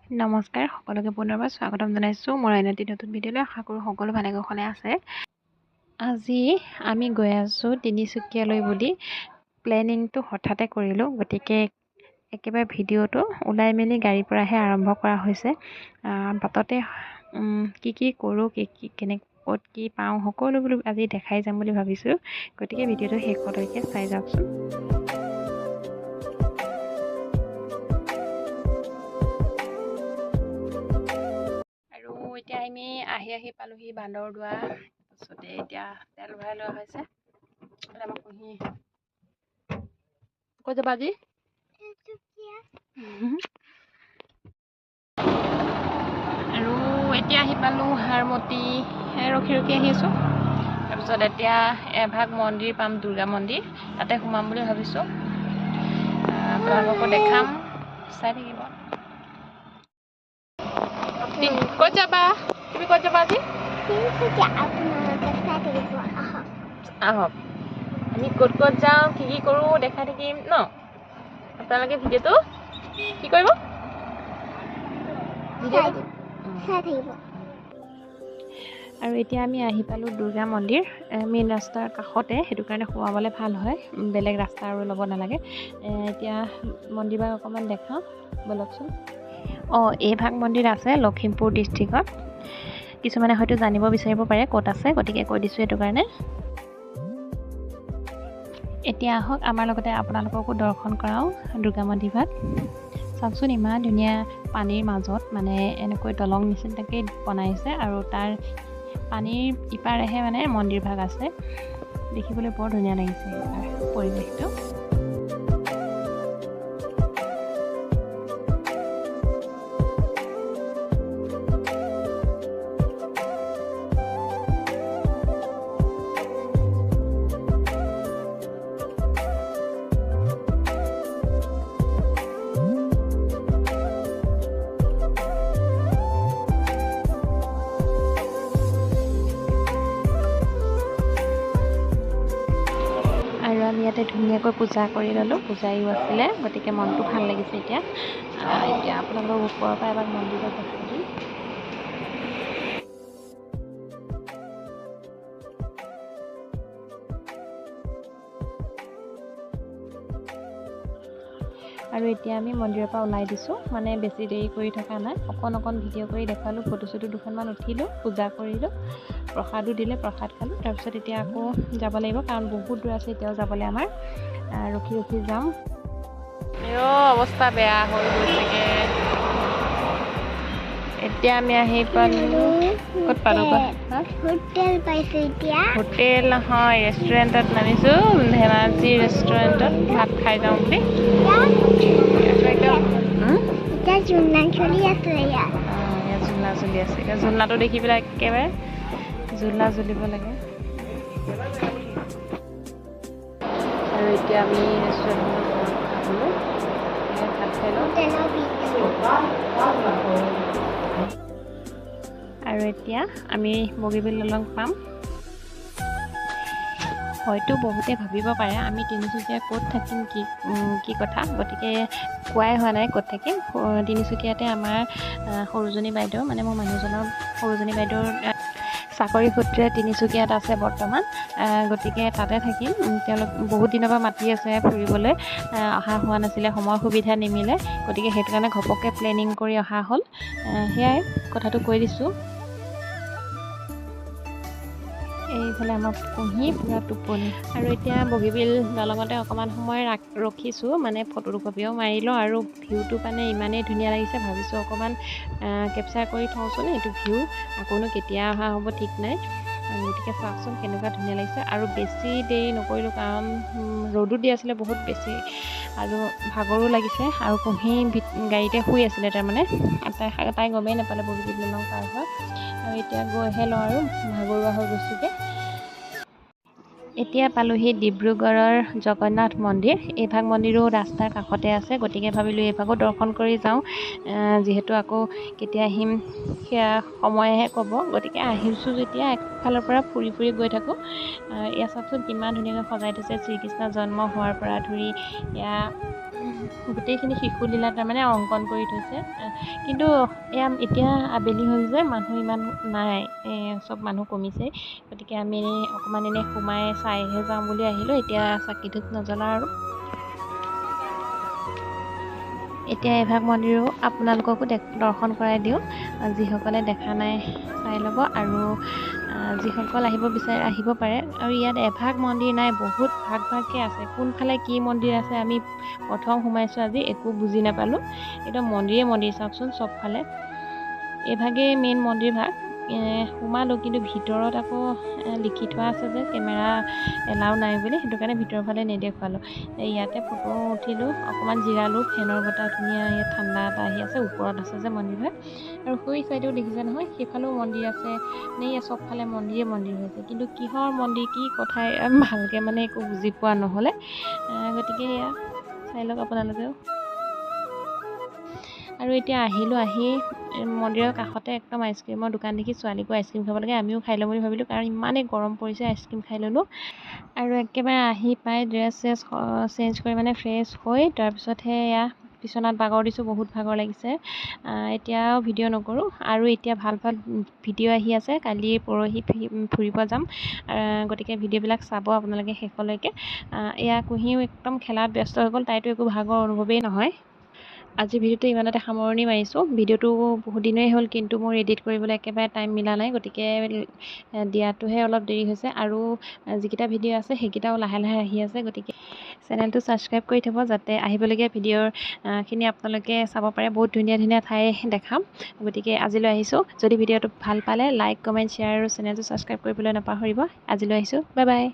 নমস্কাৰ সকলোকে পুনৰবাৰ স্বাগতম জনাইছোঁ মোৰ অন্য এটি নতুন ভিডিঅ'লৈ। আশা কৰোঁ সকলো ভালে কুশলে আছে। আজি আমি গৈ আছোঁ তিনিচুকীয়ালৈ বুলি প্লেনিংটো হঠাতে কৰিলোঁ, গতিকে একেবাৰে ভিডিঅ'টো ওলাই মেলি গাড়ীৰ পৰাহে আৰম্ভ কৰা হৈছে। বাটতে কি কি কৰোঁ, কি কি কেনে ক'ত কি পাওঁ সকলো বোলো আজি দেখাই যাম বুলি ভাবিছোঁ, গতিকে ভিডিঅ'টো শেষলৈকে চাই যাওকচোন। আৰু এতিয়া আমি আহি আহি পালোহি বান্দৰদোৱা। তাৰপিছতে এতিয়া তেল ভৰাই লোৱা হৈছে। আমাৰ কুঁহি ক'ত যাবা আজি? আৰু এতিয়া আহি পালোঁ হাৰমতি, ৰখি ৰখি আহি আছোঁ। তাৰপিছত এতিয়া এভাগ মন্দিৰ পাম, দুৰ্গা মন্দিৰ, তাতে সোমাম বুলি ভাবিছোঁ। আপোনালোককো দেখাম, চাই থাকিব। ক'ত যাবা তুমি? ক'ত যাবা আজি? আহক, আমি ক'ত ক'ত যাওঁ, কি কি কৰোঁ দেখাই থাকিম ন। আপোনালোকে ভিডিঅ'টো কি কৰিব? আৰু এতিয়া আমি আহি পালোঁ দুৰ্গা মন্দিৰ, মেইন ৰাস্তাৰ কাষতে, সেইটো কাৰণে সোমাবলৈ ভাল হয়, বেলেগ ৰাস্তা আৰু ল'ব নালাগে। এতিয়া মন্দিৰভাগ অকণমান দেখাওঁ ব'লকচোন। অঁ, এইভাগ মন্দিৰ আছে লখিমপুৰ ডিষ্ট্ৰিক্টত। কিছুমানে হয়তো জানিব বিচাৰিব পাৰে ক'ত আছে, গতিকে কৈ দিছোঁ সেইটো কাৰণে। এতিয়া আহক আমাৰ লগতে আপোনালোককো দৰ্শন কৰাওঁ দুৰ্গা মন্দিৰভাগ। চাওকচোন, ইমান ধুনীয়া পানীৰ মাজত মানে এনেকৈ দলং নিচিনাকৈ বনাইছে আৰু তাৰ পানীৰ ইপাৰেহে মানে মন্দিৰভাগ আছে। দেখিবলৈ বৰ ধুনীয়া লাগিছে তাৰ পৰিৱেশটো। আৰু আমি ইয়াতে ধুনীয়াকৈ পূজা কৰি ল'লোঁ, পূজাৰীও আছিলে, গতিকে মনটো ভাল লাগিছে। এতিয়া এতিয়া আপোনালোকক ওপৰৰ পৰা এবাৰ মন্দিৰত দেখাই দিম। আৰু এতিয়া আমি মন্দিৰৰ পৰা ওলাই দিছোঁ, মানে বেছি দেৰি কৰি থকা নাই, অকণ অকণ ভিডিঅ' কৰি দেখালোঁ, ফটো চটো দুখনমান উঠিলোঁ, পূজা কৰিলোঁ, প্ৰসাদো দিলে, প্ৰসাদ খালোঁ। তাৰপিছত এতিয়া আকৌ যাব লাগিব, কাৰণ বহুত দূৰ আছে এতিয়াও যাবলৈ আমাৰ, ৰখি ৰখি যাম। অৱস্থা বেয়া হৈ গৈছেগৈ। এতিয়া আমি আহি পালোঁ, ক'ত পালোঁ? হোটেল পাইছোঁ এতিয়া। হোটেল নহয়, ৰেষ্টুৰেণ্টত নামিছোঁ, ধেমাজি ৰেষ্টুৰেণ্টত ভাত খাই যাওঁ বুলি। এতিয়া ঝুলনা চলি আছে ইয়াত। ইয়াত ঝুলনা চলি আছে। এতিয়া ঝুলনাটো দেখি পেলাই একেবাৰে ঝুলনা ঝুলিব লাগে। আৰু এতিয়া আমি ৰেষ্টুৰেণ্টখনত খালোঁ, ভাত খাই লওঁ। আৰু এতিয়া আমি বগীবিল দলং পাম। হয়তো বহুতে ভাবিব পাৰে আমি তিনিচুকীয়া ক'ত থাকিম, কি কি কথা, গতিকে কোৱাই হোৱা নাই ক'ত থাকিম। তিনিচুকীয়াতে আমাৰ সৰুজনী বাইদেউ, মানে মোৰ মানুহজনৰ সৰুজনী বাইদেউৰ চাকৰি সূত্ৰে তিনিচুকীয়াত আছে বৰ্তমান, গতিকে তাতে থাকিম। তেওঁলোক বহুত দিনৰ পৰা মাতি আছে ফুৰিবলৈ, অহা হোৱা নাছিলে, সময় সুবিধা নিমিলে, গতিকে সেইটো কাৰণে ঘপককৈ প্লেনিং কৰি অহা হ'ল। সেয়াই কথাটো কৈ দিছোঁ। এইফালে আমাৰ কুঁহি পূৰা টোপনি। আৰু এতিয়া বগীবিল দলঙতে অকণমান সময় ৰখিছোঁ, মানে ফটো দুকপিও মাৰি লওঁ। আৰু ভিউটো মানে ইমানেই ধুনীয়া লাগিছে, ভাবিছোঁ অকণমান কেপচাৰ কৰি থওঁচোন এইটো ভিউ, আকৌনো কেতিয়া অহা হ'ব ঠিক নাই। গতিকে চাওকচোন কেনেকুৱা ধুনীয়া লাগিছে। আৰু বেছি দেৰি নকৰিলোঁ, কাৰণ ৰ'দো দি আছিলে বহুত বেছি আৰু ভাগৰো লাগিছে। আৰু কুঁহি গাড়ীতে শুই আছিলে, তাৰমানে তাই গমেই নাপালে বগীবিল দলং পাৰ হয়। আৰু এতিয়া গৈহে লওঁ আৰু ভাগৰুৱা হৈ গৈছোঁগৈ। এতিয়া পালোহি ডিব্ৰুগড়ৰ জগন্নাথ মন্দিৰ। এইভাগ মন্দিৰো ৰাস্তাৰ কাষতে আছে, গতিকে ভাবিলোঁ এইভাগো দৰ্শন কৰি যাওঁ, যিহেতু আকৌ কেতিয়া আহিম সেয়া সময়েহে ক'ব। গতিকে আহিছোঁ যেতিয়া একফালৰ পৰা ফুৰি ফুৰি গৈ থাকোঁ। এয়া চাওকচোন কিমান ধুনীয়াকৈ সজাই থৈছে, শ্ৰীকৃষ্ণ জন্ম হোৱাৰ পৰা ধৰি এয়া গোটেইখিনি শিশুলীলা তাৰমানে অংকন কৰি থৈছে। কিন্তু এয়া এতিয়া আবেলি হ'ল যে মানুহ ইমান নাই, চব মানুহ কমিছে। গতিকে আমি অকণমান এনেই সোমাই চাইহে যাওঁ বুলি আহিলোঁ। এতিয়া চাকি ধূপ নজ্বলাওঁ আৰু। এতিয়া এভাগ মন্দিৰো আপোনালোককো দৰ্শন কৰাই দিওঁ, যিসকলে দেখা নাই চাই ল'ব, আৰু যিসকল আহিব বিচাৰে আহিব পাৰে। আৰু ইয়াত এভাগ মন্দিৰ নাই, বহুত ভাগ ভাগকৈ আছে। কোনফালে কি মন্দিৰ আছে আমি প্ৰথম সোমাইছোঁ আজি, একো বুজি নাপালোঁ। একদম মন্দিৰে মন্দিৰ, চাওকচোন চবফালে। এইভাগেই মেইন মন্দিৰ ভাগ। সোমালোঁ, কিন্তু ভিতৰত আকৌ লিখি থোৱা আছে যে কেমেৰা এলাও নাই বুলি, সেইটো কাৰণে ভিতৰৰ ফালে নেদেখুৱালোঁ। ইয়াতে ফটো উঠিলোঁ, অকণমান জিৰালোঁ। ফেনৰ বতাহ ধুনীয়া, ইয়াত ঠাণ্ডা এটা আহি আছে। ওপৰত আছে যে মন্দিৰভাগ। আৰু সেই চাইডেও দেখিছে নহয়, সেইফালেও মন্দিৰ আছে। মানে ইয়াত চবফালে মন্দিৰে মন্দিৰ হৈছে, কিন্তু কিহৰ মন্দিৰ কি কথা ভালকৈ মানে একো বুজি পোৱা নহ'লে। গতিকে এয়া চাই লওক আপোনালোকেও। আৰু এতিয়া আহিলোঁ, আহি মন্দিৰৰ কাষতে একদম আইচক্ৰীমৰ দোকান দেখি ছোৱালীকো আইচক্ৰীম খাব লাগে, আমিও খাই ল'ম বুলি ভাবিলোঁ, কাৰণ ইমানেই গৰম পৰিছে, আইচক্ৰীম খাই ল'লোঁ। আৰু একেবাৰে আহি পাই ড্ৰেছ চেছ চেঞ্জ কৰি মানে ফ্ৰেছ হৈ তাৰপিছতহে এয়া বিচনাত বাগৰ দিছোঁ। বহুত ভাগৰ লাগিছে। এতিয়াও ভিডিঅ' নকৰোঁ। আৰু এতিয়া ভাল ভাল ভিডিঅ' আহি আছে, কালি পৰহি ফুৰিব যাম, গতিকে ভিডিঅ'বিলাক চাব আপোনালোকে শেষলৈকে। এয়া কুঁহিও একদম খেলাত ব্যস্ত হৈ গ'ল, তাইতো একো ভাগৰ অনুভৱেই নহয়। আজি ভিডিঅ'টো ইমানতে সামৰণি মাৰিছোঁ। ভিডিঅ'টো বহুত দিনেই হ'ল, কিন্তু মোৰ এডিট কৰিবলৈ একেবাৰে টাইম মিলা নাই, গতিকে দিয়াটোহে অলপ দেৰি হৈছে। আৰু যিকেইটা ভিডিঅ' আছে সেইকেইটাও লাহে লাহে আহি আছে, গতিকে চেনেলটো ছাবস্ক্ৰাইব কৰি থ'ব যাতে আহিবলগীয়া ভিডিঅ'খিনি আপোনালোকে চাব পাৰে। বহুত ধুনীয়া ধুনীয়া ঠাই দেখাম। গতিকে আজিলৈ আহিছোঁ। যদি ভিডিঅ'টো ভাল পালে লাইক, কমেণ্ট, শ্বেয়াৰ আৰু চেনেলটো ছাবস্ক্ৰাইব কৰিবলৈ নাপাহৰিব। আজিলৈ আহিছোঁ, বাই বাই।